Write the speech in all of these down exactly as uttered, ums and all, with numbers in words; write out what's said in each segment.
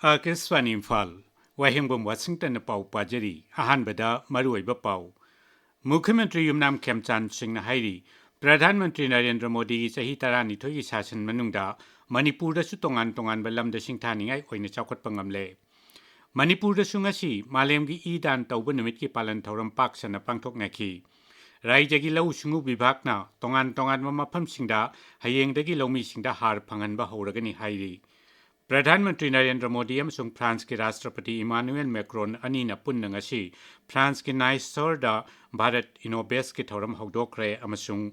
ꯑꯥꯀꯥꯁꯕꯥꯅꯤ ꯏꯝꯐꯥꯜ, ꯋꯥꯍꯦꯡꯕꯝ ꯋꯥꯁꯤꯡꯇꯟꯅ ꯄꯥꯎ ꯄꯥꯖꯔꯤ꯫ ꯑꯍꯥꯟꯕꯗ ꯃꯔꯨꯑꯣꯏꯕ ꯄꯥꯎ꯫ ꯃꯨꯈ꯭ꯌ ꯃꯟꯇ꯭ꯔꯤ ꯌꯨꯝꯅꯥꯝ ꯈꯦꯝꯆꯥꯟ ꯁꯤꯡꯅ ꯍꯥꯏꯔꯤ, ꯄ꯭ꯔꯙꯥꯟ ꯃꯟꯇ꯭ꯔꯤ ꯅꯔꯦꯟꯗ꯭ꯔ ꯃꯣꯗꯤꯒꯤ ꯆꯍꯤ ꯇꯔꯥꯅꯤꯊꯣꯏꯒꯤ ꯁꯥꯁꯟ ꯃꯅꯨꯡꯗ ꯃꯅꯤꯄꯨꯔꯗꯁꯨ ꯇꯣꯉꯥꯟ ꯇꯣꯉꯥꯟꯕ ꯂꯝꯗ ꯁꯤꯡꯊꯥꯅꯤꯡꯉꯥꯏ ꯑꯣꯏꯅ ꯆꯥꯎꯈꯠꯄ ꯉꯝꯂꯦ꯫ ꯃꯅꯤꯄꯨꯔꯗꯁꯨ ꯉꯁꯤ ꯃꯥꯂꯦꯝꯒꯤ ꯏ ꯗꯥꯟ ꯇꯧꯕ ꯅꯨꯃꯤꯠꯀꯤ ꯄꯥꯂꯟ ꯊꯧꯔꯝ ꯄꯥꯛ ꯁꯟꯅ ꯄꯥꯡꯊꯣꯛꯅꯈꯤ꯫ ꯔꯥꯏꯖ꯭ꯌꯒꯤ ꯂꯧꯎ ꯁꯤꯡꯎ ꯕꯤꯚꯥꯒꯅ ꯇꯣꯉꯥꯟ ꯇꯣꯉꯥꯟꯕ ꯃꯐꯝꯁꯤꯡꯗ ꯍꯌꯦꯡꯗꯒꯤ ꯂꯧꯃꯤꯁꯤꯡꯗ ꯍꯥꯔ ꯐꯪꯍꯟꯕ ꯍꯧꯔꯒꯅꯤ ꯍꯥꯏꯔꯤ꯫ ꯄ꯭ꯔꯙꯥꯟ ꯃꯟꯇ꯭ꯔꯤ ꯅꯔꯦꯟꯗ꯭ꯔ ꯃꯣꯗꯤ ꯑꯃꯁꯨꯡ ꯐ꯭ꯔꯥꯟꯁꯀꯤ ꯔꯥꯁꯇ꯭ꯔꯄꯇꯤ ꯏꯃꯥꯅꯨꯑꯦꯜ ꯃꯦꯀ꯭ꯔꯣꯟ ꯑꯅꯤꯅ ꯄꯨꯟꯅ ꯉꯁꯤ ꯐ꯭ꯔꯥꯟꯁꯀꯤ ꯅꯥꯏꯁꯇꯔꯗ ꯚꯥꯔꯠ ꯏꯅꯣꯚꯦꯁꯀꯤ ꯊꯧꯔꯝ ꯍꯧꯗꯣꯛꯈ꯭ꯔꯦ ꯑꯃꯁꯨꯡ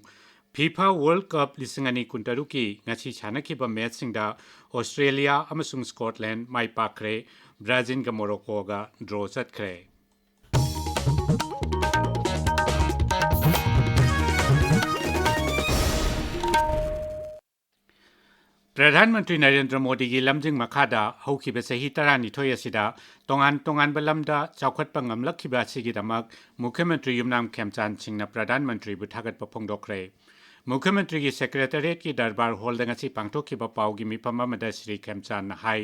ꯐꯤꯐꯥ ꯋꯥꯔꯜꯗ ꯀꯞ ꯂꯤꯁꯤꯡ ꯑꯅꯤ ꯀꯨꯟꯇꯔꯨꯛꯀꯤ ꯉꯁꯤ ꯁꯥꯟꯅꯈꯤꯕ ꯃꯦꯆꯁꯤꯡꯗ ꯑꯣꯁꯇ꯭ꯔꯦꯂꯤꯌꯥ ꯑꯃꯁꯨꯡ ꯁ꯭ꯀꯣꯠꯂꯦꯟ ꯃꯥꯏ ꯄꯥꯛꯈ꯭ꯔꯦ꯫ ꯕ꯭ꯔꯥꯖꯤꯜꯒ ꯃꯣꯔꯣꯀꯣꯒ ꯗ꯭ꯔꯣ ꯆꯠꯈ꯭ꯔꯦ꯫ ꯄ꯭ꯔꯙꯥꯟ ꯃꯟꯇ꯭ꯔꯤ ꯅꯔꯦꯟꯗ꯭ꯔ ꯃꯣꯗꯤꯒꯤ ꯂꯝꯖꯤꯡ ꯃꯈꯥꯗ ꯍꯧꯈꯤꯕ ꯆꯍꯤ ꯇꯔꯥꯅꯤꯊꯣꯏ ꯑꯁꯤꯗ ꯇꯣꯉꯥꯟ ꯇꯣꯉꯥꯟꯕ ꯂꯝꯗ ꯆꯥꯎꯈꯠꯄ ꯉꯝꯂꯛꯈꯤꯕ ꯑꯁꯤꯒꯤꯗꯃꯛ ꯃꯨꯈ꯭ꯌ ꯃꯟꯇ꯭ꯔꯤ ꯌꯨꯝꯅꯥꯝ ꯈꯦꯝꯆꯥꯟ ꯁꯤꯡꯅ ꯄ꯭ꯔꯙꯥꯟ ꯃꯟꯇ꯭ꯔꯤꯕꯨ ꯊꯥꯒꯠꯄ ꯐꯣꯡꯗꯣꯛꯈ꯭ꯔꯦ꯫ ꯃꯨꯈ꯭ꯌ ꯃꯟꯇ꯭ꯔꯤꯒꯤ ꯁꯦꯀ꯭ꯔꯦꯇꯔꯤꯌꯦꯠꯀꯤ ꯗꯔꯕꯥꯔ ꯍꯣꯜꯗ ꯉꯁꯤ ꯄꯥꯡꯊꯣꯛꯈꯤꯕ ꯄꯥꯎꯒꯤ ꯃꯤꯐꯝ ꯑꯃꯗ ꯁ꯭ꯔꯤ ꯈꯦꯝꯆꯥꯟꯅ ꯍꯥꯏ,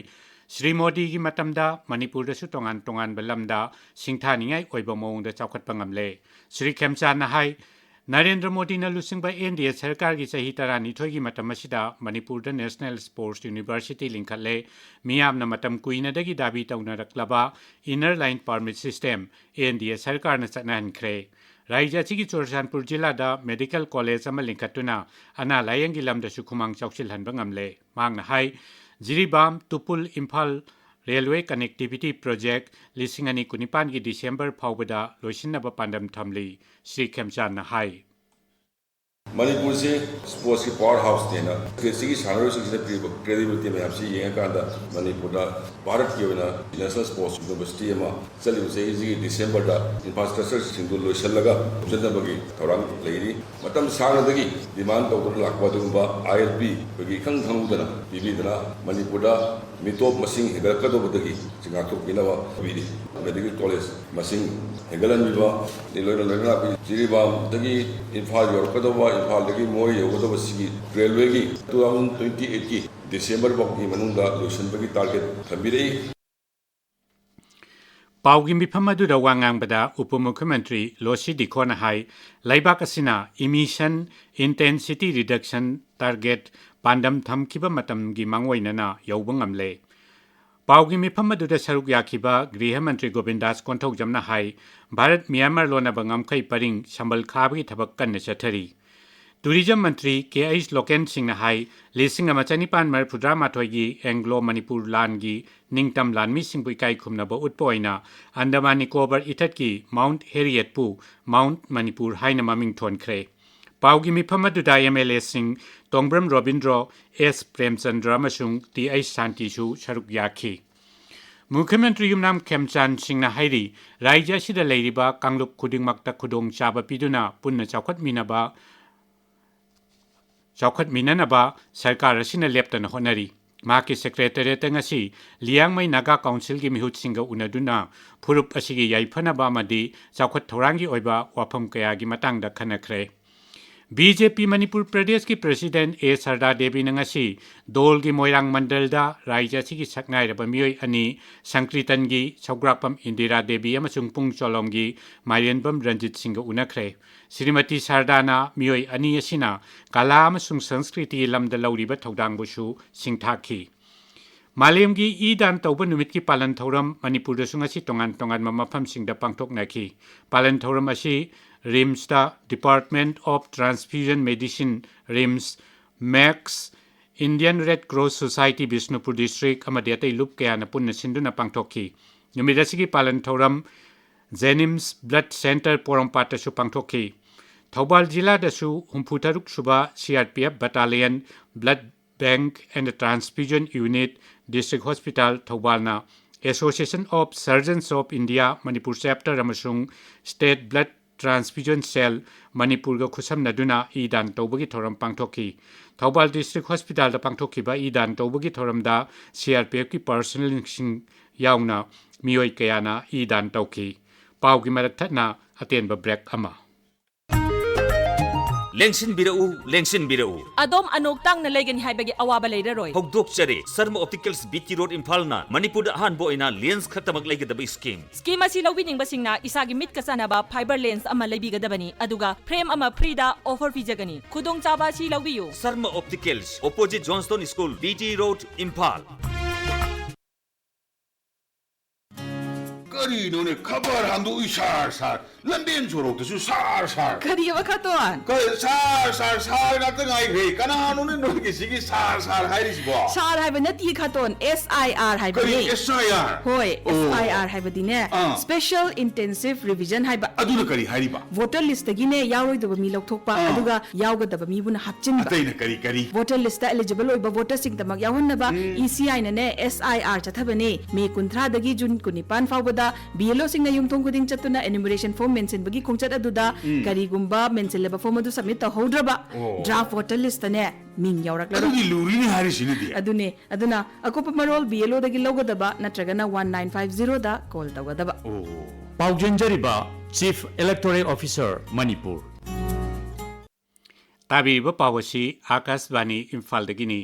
ꯁ꯭ꯔꯤ ꯃꯣꯗꯤꯒꯤ ꯃꯇꯝꯗ ꯃꯅꯤꯄꯨꯔꯗꯁꯨ ꯇꯣꯉꯥꯟ ꯇꯣꯉꯥꯟꯕ ꯂꯝꯗ ꯁꯤꯡꯊꯥꯅꯤꯡꯉꯥꯏ ꯑꯣꯏꯕ ꯃꯑꯣꯡꯗ ꯆꯥꯎꯈꯠꯄ ꯉꯝꯂꯦ꯫ ꯁ꯭ꯔꯤ ꯈꯦꯝꯆꯥꯟꯅ ꯍꯥꯏ, ꯅꯔꯦꯟꯗ꯭ꯔ ꯃꯣꯗꯤꯅ ꯂꯨꯆꯤꯡꯕ ꯑꯦꯟ ꯗꯤ ꯑꯦ ꯁꯔꯀꯥꯔꯒꯤ ꯆꯍꯤ ꯇꯔꯥꯅꯤꯊꯣꯏꯒꯤ ꯃꯇꯝ ꯑꯁꯤꯗ ꯃꯅꯤꯄꯨꯔꯗ ꯅꯦꯁꯅꯦꯜ ꯁ꯭ꯄꯣꯔꯠꯁ ꯌꯨꯅꯤꯚꯔꯁꯤꯇꯤ ꯂꯤꯡꯈꯠꯂꯦ꯫ ꯃꯤꯌꯥꯝꯅ ꯃꯇꯝ ꯀꯨꯏꯅꯗꯒꯤ ꯗꯥꯕꯤ ꯇꯧꯅꯔꯛꯂꯕ inner line permit system N D A ꯁꯔꯀꯥꯔꯅ ꯆꯠꯅꯍꯟꯈ꯭ꯔꯦ꯫ ꯔꯥꯏꯖ꯭ꯌ ꯑꯁꯤꯒꯤ ꯆꯨꯔꯆꯥꯟꯄꯨꯔ ꯖꯤꯂꯥꯗ ꯃꯦꯗꯤꯀꯦꯜ ꯀꯣꯂꯦꯖ ꯑꯃ ꯂꯤꯡꯈꯠꯇꯨꯅ ꯑꯅꯥ ꯂꯥꯌꯦꯡꯒꯤ ꯂꯝꯗꯁꯨ ꯈꯨꯃꯥꯡ ꯆꯥꯎꯁꯤꯜꯍꯟꯕ ꯉꯝꯂꯦ꯫ ꯃꯍꯥꯛꯅ ꯍꯥꯏ, Jiribam Tupul Imphal railway connectivity project ꯂꯤꯁꯤꯡ ꯑꯅꯤ ꯀꯨꯟꯅꯤꯄꯥꯟꯒꯤ ꯗꯤꯁꯦꯝꯕꯔ ꯐꯥꯎꯕꯗ ꯂꯣꯏꯁꯤꯟꯅꯕ ꯄꯥꯟꯗꯝ ꯊꯝꯂꯤ, ꯁ꯭ꯔꯤ ꯈꯦꯝꯆꯥꯟꯅ ꯍꯥꯏ꯫ ꯃꯅꯤꯄꯨꯔꯁꯤ ꯁ꯭ꯄꯣꯔꯠꯁꯀꯤ ꯄꯥꯋꯔ ꯍꯥꯎꯁꯅꯦꯅ ꯁ꯭ꯇꯦꯠꯁꯤꯒꯤ ꯁꯥꯟꯅꯔꯣꯏꯁꯤꯡꯁꯤꯗ ꯄꯤꯔꯤꯕ ꯀ꯭ꯔꯦꯗꯤꯕꯤꯂꯤꯇꯤ ꯃꯌꯥꯝꯁꯤ ꯌꯦꯡꯉꯀꯥꯟꯗ ꯃꯅꯤꯄꯨꯔꯗ ꯚꯥꯔꯠꯀꯤ ꯑꯣꯏꯅ ꯅꯦꯁꯅꯦꯜ ꯁ꯭ꯄꯣꯔꯠꯁ ꯌꯨꯅꯤꯚꯔꯁꯤꯇꯤ ꯑꯃ ꯆꯠꯂꯤꯕ ꯆꯍꯤꯁꯤꯒꯤ ꯗꯤꯁꯦꯝꯕꯔꯗ ꯏꯟꯐ꯭ꯔꯥꯁ꯭ꯇ꯭ꯔꯛꯆꯔꯁꯤꯡꯗꯨ ꯂꯣꯏꯁꯤꯜꯂꯒ ꯍꯧꯖꯤꯟꯅꯕꯒꯤ ꯊꯧꯔꯥꯡ ꯂꯩꯔꯤ꯫ ꯃꯇꯝ ꯁꯥꯡꯅꯗꯒꯤ ꯗꯤꯃꯥꯟ ꯇꯧꯗꯨꯅ ꯂꯥꯛꯄ ꯑꯗꯨꯒꯨꯝꯕ ꯑꯥꯏ ꯑꯦꯜ ꯄꯤ ꯑꯩꯈꯣꯏꯒꯤ ꯏꯈꯪ ꯈꯪꯍꯧꯗꯅ ꯄꯤꯕꯤꯗꯅ ꯃꯅꯤꯄꯨꯔꯗ ꯃꯤꯇꯣꯞ ꯃꯁꯤꯡ ꯍꯦꯟꯒꯠꯂꯛꯀꯗꯧꯕꯗꯒꯤ ꯉꯥꯛꯊꯣꯛꯄꯤꯅꯕ ꯄꯤꯔꯤ꯫ ꯃꯦꯗꯤꯀꯦꯜ ꯀꯣꯂꯦꯖ ꯃꯁꯤꯡ ꯍꯦꯟꯒꯠꯍꯟꯕꯤꯕ, ꯂꯣꯏꯅ ꯂꯣꯏꯅꯅ ꯑꯩꯈꯣꯏ ꯖꯤꯔꯤꯕꯥꯝꯗꯒꯤ ꯏꯝꯐꯥꯜ ꯌꯧꯔꯛꯀꯗꯧꯕ, ꯏꯝꯐꯥꯜꯗꯒꯤ ꯃꯣꯔꯦ ꯌꯧꯒꯗꯧꯕ ꯁꯤꯒꯤ ꯔꯦꯜꯋꯦꯒꯤ two thousand twenty eightꯀꯤ ꯗꯤꯁꯦꯝꯕꯔ ꯐꯥꯎꯒꯤ ꯃꯅꯨꯡꯗ ꯂꯣꯏꯁꯤꯟꯕꯒꯤ ꯇꯥꯔꯒꯦꯠ ꯊꯝꯕꯤꯔꯛꯏ꯫ ꯄꯥꯎꯒꯤ ꯃꯤꯐꯝ ꯑꯗꯨꯗ ꯋꯥ ꯉꯥꯡꯕꯗ ꯎꯄ ꯃꯨꯈ꯭ꯌꯃꯟꯇ꯭ꯔꯤ ꯂꯣꯁꯤ ꯗꯤꯈꯣꯅ ꯍꯥꯏ, ꯂꯩꯕꯥꯛ ꯑꯁꯤꯅ emission intensity reduction target ꯄꯥꯟꯗꯝ ꯊꯝꯈꯤꯕ ꯃꯇꯝꯒꯤ ꯃꯥꯡꯑꯣꯏꯅꯅ ꯌꯧꯕ ꯉꯝꯂꯦ꯫ ꯄꯥꯎꯒꯤ ꯃꯤꯐꯝ ꯑꯗꯨꯗ ꯁꯔꯨꯛ ꯌꯥꯈꯤꯕ ꯒ꯭ꯔꯤꯍ ꯃꯟꯇ꯭ꯔꯤ ꯒꯣꯕꯤꯟꯗꯥꯁ ꯀꯣꯟꯊꯧꯖꯝꯅ ꯍꯥꯏ, ꯚꯥꯔꯠ ꯃ꯭ꯌꯥꯟꯃꯥꯔ ꯂꯣꯟꯅꯕ ꯉꯝꯈꯩ ꯄꯔꯤꯡ ꯁꯝꯕꯜ ꯈꯥꯕꯒꯤ ꯊꯕꯛ ꯀꯟꯅ ꯆꯠꯊꯔꯤ꯫ ꯇꯨꯔꯤꯖꯝ ꯃꯟꯇ꯭ꯔꯤ ꯀꯦ ꯑꯩꯆ ꯂꯣꯀꯦꯟ ꯁꯤꯡꯅ ꯍꯥꯏ, ꯂꯤꯁꯤꯡ ꯑꯃ ꯆꯅꯤꯄꯥꯟ ꯃꯔꯤꯐꯨꯇꯔꯥ ꯃꯥꯊꯣꯏꯒꯤ ꯑꯦꯡꯒ꯭ꯂꯣ ꯃꯅꯤꯄꯨꯔ ꯂꯥꯟꯒꯤ ꯅꯤꯡꯇꯝ ꯂꯥꯟꯃꯤꯁꯤꯡꯕꯨ ꯏꯀꯥꯏ ꯈꯨꯝꯅꯕ ꯎꯠꯄ ꯑꯣꯏꯅ ꯑꯟꯗꯃꯥꯟ ꯅꯤꯀꯣꯕꯔ ꯏꯊꯠꯀꯤ ꯃꯥꯎꯟꯠ ꯍꯦꯔꯤꯌꯦꯠꯄꯨ ꯃꯥꯎꯟꯠ ꯃꯅꯤꯄꯨꯔ ꯍꯥꯏꯅ ꯃꯃꯤꯡ ꯊꯣꯟꯈ꯭ꯔꯦ꯫ ꯄꯥꯎꯒꯤ ꯃꯤꯐꯝ ꯑꯗꯨꯗ ꯑꯦꯝ ꯑꯦꯜ ꯑꯦꯁꯤꯡ ꯇꯣꯡꯕ꯭ꯔꯝ ꯔꯣꯕꯤꯟꯗ꯭ꯔꯣ, ꯑꯦꯁ ꯄ꯭ꯔꯦꯝꯆꯟꯗ꯭ꯔ ꯑꯃꯁꯨꯡ ꯇꯤ ꯑꯩꯆ ꯁꯥꯟꯇꯤꯁꯨ ꯁꯔꯨꯛ ꯌꯥꯈꯤ꯫ ꯃꯨꯈ꯭ꯌꯃꯟꯇ꯭ꯔꯤ ꯌꯨꯝꯅꯥꯝ ꯈꯦꯝꯆꯥꯟ ꯁꯤꯡꯅ ꯍꯥꯏꯔꯤ, ꯔꯥꯖ꯭ꯌ ꯑꯁꯤꯗ ꯂꯩꯔꯤꯕ ꯀꯥꯡꯂꯨꯞ ꯈꯨꯗꯤꯡꯃꯛꯇ ꯈꯨꯗꯣꯡꯆꯥꯕ ꯄꯤꯗꯨꯅ ꯄꯨꯟꯅ ꯆꯥꯎꯈꯠꯃꯤꯟꯅꯕ ꯆꯥꯎꯈꯠꯃꯤꯟꯅꯅꯕ ꯁꯔꯀꯥꯔ ꯑꯁꯤꯅ ꯂꯦꯞꯇꯅ ꯍꯣꯠꯅꯔꯤ꯫ ꯃꯍꯥꯛꯀꯤ ꯁꯦꯀ꯭ꯔꯦꯇꯔꯤꯌꯦꯠꯇ ꯉꯁꯤ ꯂꯤꯌꯥꯡꯃꯩ ꯅꯥꯒꯥ ꯀꯥꯎꯟꯁꯤꯜꯒꯤ ꯃꯤꯍꯨꯠꯁꯤꯡꯒ ꯎꯅꯗꯨꯅ ꯐꯨꯔꯨꯞ ꯑꯁꯤꯒꯤ ꯌꯥꯏꯐꯅꯕ ꯑꯃꯗꯤ ꯆꯥꯎꯈꯠ ꯊꯧꯔꯥꯡꯒꯤ ꯑꯣꯏꯕ ꯋꯥꯐꯝ ꯀꯌꯥꯒꯤ ꯃꯇꯥꯡꯗ ꯈꯟꯅꯈ꯭ꯔꯦ꯫ ꯕꯤ ꯖꯦ ꯄꯤ ꯃꯅꯤꯄꯨꯔ ꯄ꯭ꯔꯗꯦꯁꯀꯤ ꯄ꯭ꯔꯁꯤꯗꯦꯟ ꯑꯦ ꯁꯔꯗꯥ ꯗꯦꯕꯤꯅ ꯉꯁꯤ ꯗꯣꯜꯒꯤ ꯃꯣꯏꯔꯥꯡ ꯃꯟꯗꯜꯗ ꯔꯥꯖ꯭ꯌ ꯑꯁꯤꯒꯤ ꯁꯛꯅꯥꯏꯔꯕ ꯃꯤꯑꯣꯏ ꯑꯅꯤ, ꯁꯪꯀ꯭ꯔꯤꯇꯟꯒꯤ ꯁꯧꯒ꯭ꯔꯥꯛꯄꯝ ꯏꯟꯗꯤꯔꯥ ꯗꯦꯕꯤ ꯑꯃꯁꯨꯡ ꯄꯨꯡ ꯆꯣꯂꯣꯝꯒꯤ ꯃꯥꯏꯔꯦꯟꯕꯝ ꯔꯟꯖꯤꯠ ꯁꯤꯡꯒ ꯎꯅꯈ꯭ꯔꯦ꯫ ꯁ꯭ꯔꯤꯃꯇꯤ ꯁꯔꯗꯥꯅ ꯃꯤꯑꯣꯏ ꯑꯅꯤ ꯑꯁꯤꯅ ꯀꯂꯥ ꯑꯃꯁꯨꯡ ꯁꯪꯁꯀ꯭ꯔꯤꯇꯤꯒꯤ ꯂꯝꯗ ꯂꯧꯔꯤꯕ ꯊꯧꯗꯥꯡꯕꯨꯁꯨ ꯁꯤꯡꯊꯥꯈꯤ꯫ ꯃꯥꯂꯦꯝꯒꯤ ꯏ ꯗꯥꯟ ꯇꯧꯕ ꯅꯨꯃꯤꯠꯀꯤ ꯄꯥꯂꯟ ꯊꯧꯔꯝ ꯃꯅꯤꯄꯨꯔꯗꯁꯨ ꯉꯁꯤ ꯇꯣꯉꯥꯟ ꯇꯣꯉꯥꯟꯕ ꯃꯐꯝꯁꯤꯡꯗ ꯄꯥꯡꯊꯣꯛꯅꯈꯤ꯫ ꯄꯥꯂꯟ ꯊꯧꯔꯝ ꯑꯁꯤ ꯔꯤꯝꯁꯇ Department of Transfusion Medicine, RIMS, max, Indian Red Cross Society Bishnupur district ꯑꯃꯗꯤ ꯑꯇꯩ ꯂꯨꯞ ꯀꯌꯥꯅ ꯄꯨꯟꯅ ꯁꯤꯟꯗꯨꯅ ꯄꯥꯡꯊꯣꯛꯈꯤ꯫ ꯅꯨꯃꯤꯠ ꯑꯁꯤꯒꯤ ꯄꯥꯂꯟ ꯊꯧꯔꯝ ꯖꯦꯅꯤꯝꯁ ꯕ꯭ꯂꯗ ꯁꯦꯟꯇꯔ ꯄꯣꯔꯣꯝꯄꯥꯠꯇꯁꯨ ꯄꯥꯡꯊꯣꯛꯈꯤ꯫ ꯊꯧꯕꯥꯜ ꯖꯤꯂꯥꯗꯁꯨ ꯍꯨꯝꯐꯨ ꯇꯔꯨꯛ ꯁꯨꯕ C R P F battalion blood bank and transfusion unit, district hospital ꯊꯧꯕꯥꯜꯅ Association of Surgeons of India Manipur chapter ꯑꯃꯁꯨꯡ ꯁ꯭ꯇꯦꯠ ꯕ꯭ꯂꯗ ꯇ꯭ꯔꯥꯟꯁꯐ꯭ꯌꯨꯖꯟ ꯁꯦꯜ ꯃꯅꯤꯄꯨꯔꯒ ꯈꯨꯠꯁꯝꯅꯗꯨꯅ ꯏ ꯗꯥꯟ ꯇꯧꯕꯒꯤ ꯊꯧꯔꯝ ꯄꯥꯡꯊꯣꯛꯈꯤ꯫ ꯊꯧꯕꯥꯜ ꯗꯤꯁꯇ꯭ꯔꯤꯛ ꯍꯣꯁꯄꯤꯇꯥꯜꯗ ꯄꯥꯡꯊꯣꯛꯈꯤꯕ ꯏ ꯗꯥꯟ ꯇꯧꯕꯒꯤ ꯊꯧꯔꯝꯗ ꯁꯤ ꯑꯥꯔ ꯄꯤ ꯑꯦꯐꯀꯤ ꯄꯔꯁꯅꯦꯜꯁꯤꯡ ꯌꯥꯎꯅ ꯃꯤꯑꯣꯏ ꯀꯌꯥꯅ ꯏ ꯗꯥꯟ ꯇꯧꯈꯤ꯫ ꯄꯥꯎꯒꯤ ꯃꯔꯛ ꯊꯠꯅ ꯑꯇꯦꯟꯕ ꯕ꯭ꯔꯦꯛ ꯑꯃ꯫ ꯂꯦꯡꯁꯤꯟꯕꯤꯔꯛꯎ, ꯂꯦꯡꯁꯤꯟꯕꯤꯔꯛꯎ꯫ ꯑꯗꯣꯝ ꯑꯅꯣꯛ ꯇꯥꯡꯅ ꯂꯩꯒꯅꯤ ꯍꯥꯏꯕꯒꯤ ꯑꯋꯥꯕ ꯂꯩꯔꯔꯣꯏ꯫ ꯍꯧꯗꯣꯛꯆꯔꯤ, ꯁꯔꯃ ꯑꯣꯞꯇꯤꯀꯦꯜꯁ, ꯕꯤ ꯇꯤ ꯔꯣꯗ, ꯏꯝꯐꯥꯜꯅ ꯃꯅꯤꯄꯨꯔꯗ ꯑꯍꯥꯟꯕ ꯑꯣꯏꯅ ꯂꯦꯟꯁ ꯈꯛꯇꯃꯛ ꯂꯩꯒꯗꯕ ꯁ꯭ꯀꯤꯝ꯫ ꯁ꯭ꯀꯤꯝ ꯑꯁꯤ ꯂꯧꯕꯤꯅꯤꯡꯕꯁꯤꯡꯅ ꯏꯁꯥꯒꯤ ꯃꯤꯠꯀ ꯆꯥꯟꯅꯕ ꯐꯥꯏꯕꯔ ꯂꯦꯟꯁ ꯑꯃ ꯂꯩꯕꯤꯒꯗꯕꯅꯤ, ꯑꯗꯨꯒ ꯐ꯭ꯔꯦꯝ ꯑꯃ ꯐ꯭ꯔꯤꯗ ꯑꯣꯐꯔ ꯄꯤꯖꯒꯅꯤ꯫ ꯈꯨꯗꯣꯡꯆꯥꯕ ꯑꯁꯤ ꯂꯧꯕꯤꯌꯨ꯫ Sharma opticals, opposite Johnstone school, B T road, Imphal. ꯀꯔꯤꯅꯣꯅꯦ, ꯈꯕꯔ ꯍꯥꯡꯗꯣꯛꯏ ꯁꯥꯔ ꯁꯥꯔ, ꯂꯝꯕꯦꯟ ꯁꯣꯔꯣꯛꯇꯁꯨ ꯁꯥꯔ ꯁꯥꯔ꯫ ꯀꯔꯤꯑꯕ ꯈꯇꯣꯟ? ꯀ- ꯁꯥꯔ ꯁꯥꯔ ꯁꯥꯔ ꯉꯥꯛꯇ ꯉꯥꯏꯈ꯭ꯔꯦ꯫ ꯀꯅꯥꯅꯣꯅꯦ ꯅꯣꯏꯒꯤꯁꯤꯒꯤ ꯁꯥꯔ ꯁꯥꯔ ꯍꯥꯏꯔꯤꯁꯤꯕꯣ? ꯁꯥꯔ ꯍꯥꯏꯕ ꯅꯠꯇꯤꯌꯦ ꯈꯇꯣꯟ, ꯑꯦꯁ ꯑꯥꯏ ꯑꯥꯔ ꯀꯔꯤ ꯍꯥꯏꯕꯅꯦ꯫ ꯑꯦꯁ ꯑꯥꯏ ꯑꯥꯔ? ꯍꯣꯏ, ꯑꯣ꯫ ꯑꯦꯁ ꯑꯥꯏ ꯑꯥꯔ ꯍꯥꯏꯕꯗꯤꯅꯦ, ꯑꯥ꯫ ꯁ꯭ꯄꯦꯁꯦꯜ ꯏꯟꯇꯦꯟꯁꯤꯚ ꯔꯤꯚꯤꯖꯟ ꯍꯥꯏꯕ꯫ ꯑꯗꯨꯅ ꯀꯔꯤ ꯍꯥꯏꯔꯤꯕ? ꯚꯣꯇꯔ ꯂꯤꯁꯇꯒꯤꯅꯦ ꯌꯥꯎꯔꯣꯏꯗꯕ ꯃꯤ ꯂꯧꯊꯣꯛꯄ, ꯑꯥ꯫ ꯑꯗꯨꯒ ꯌꯥꯎꯒꯗꯕ ꯃꯤꯕꯨꯅ ꯍꯥꯞꯆꯤꯟꯕ꯫ ꯑꯇꯩꯅ ꯀꯔꯤ ꯀꯔꯤ? ꯚꯣꯇꯔ ꯂꯤꯁꯇ ꯑꯦꯂꯤꯖꯤꯕꯜ ꯑꯣꯏꯕ ꯚꯣꯇꯔꯁꯤꯡꯗꯃꯛ ꯌꯥꯎꯍꯟꯅꯕ ꯏ ꯁꯤ ꯑꯥꯏꯅꯅꯦ ꯑꯦꯁ ꯑꯥꯏ ꯑꯥꯔ ꯆꯠꯊꯕꯅꯦ꯫ ꯃꯦ ꯀꯨꯟꯊ꯭ꯔꯥꯗꯒꯤ ꯖꯨꯟ ꯀꯨꯟꯅꯤꯄꯥꯟ ꯐꯥꯎꯕꯗ ꯕꯤ ꯑꯦꯜ ꯑꯣꯁꯤꯡꯅ ꯌꯨꯝꯊꯣꯡ ꯈꯨꯗꯤꯡ ꯆꯠꯇꯨꯅ ꯑꯦꯅꯨꯃꯔꯦꯁꯟ ꯐꯣꯔꯝ ꯃꯦꯟꯁꯤꯟꯕꯒꯤ ꯈꯣꯡꯆꯠ ꯑꯗꯨꯗ ꯀꯔꯤꯒꯨꯝꯕ ꯃꯦꯟꯁꯤꯜꯂꯕ ꯐꯣꯔꯝ ꯑꯗꯨ ꯁꯕꯃꯤꯠ ꯇꯧꯍꯧꯗ꯭ꯔꯕ ꯑꯣ꯫ ꯗ꯭ꯔꯥꯐ ꯚꯣꯇꯔ ꯂꯤꯁꯇꯅꯦ ꯃꯤꯡ ꯌꯥꯎꯔꯛꯂꯔꯣꯏ꯫ ꯑꯗꯨꯗꯤ ꯂꯨꯔꯤꯅꯦ ꯍꯥꯏꯔꯤꯁꯤꯅꯗꯤ꯫ ꯑꯗꯨꯅꯦ, ꯑꯗꯨꯅ ꯑꯀꯨꯞꯄ ꯃꯔꯣꯜ ꯕꯤ ꯑꯦꯜ ꯑꯣꯗꯒꯤ ꯂꯧꯒꯗꯕ ꯅꯠꯇ꯭ꯔꯒꯅ ꯋꯥꯟ ꯅꯥꯏꯟ ꯐꯥꯏꯚ ꯖꯤꯔꯣꯗ ꯀꯣꯜ ꯇꯧꯒꯗꯕ꯫ ꯑꯣ꯫ ꯄꯥꯎꯖꯦꯟꯖꯔꯤꯕ Chief Electoral Officer, ꯃꯅꯤꯄꯨꯔ꯫ ꯇꯥꯕꯤꯔꯤꯕ ꯄꯥꯎ ꯑꯁꯤ ꯑꯥꯀꯥꯁꯕꯥꯅꯤ ꯏꯝꯐꯥꯜꯗꯒꯤꯅꯤ꯫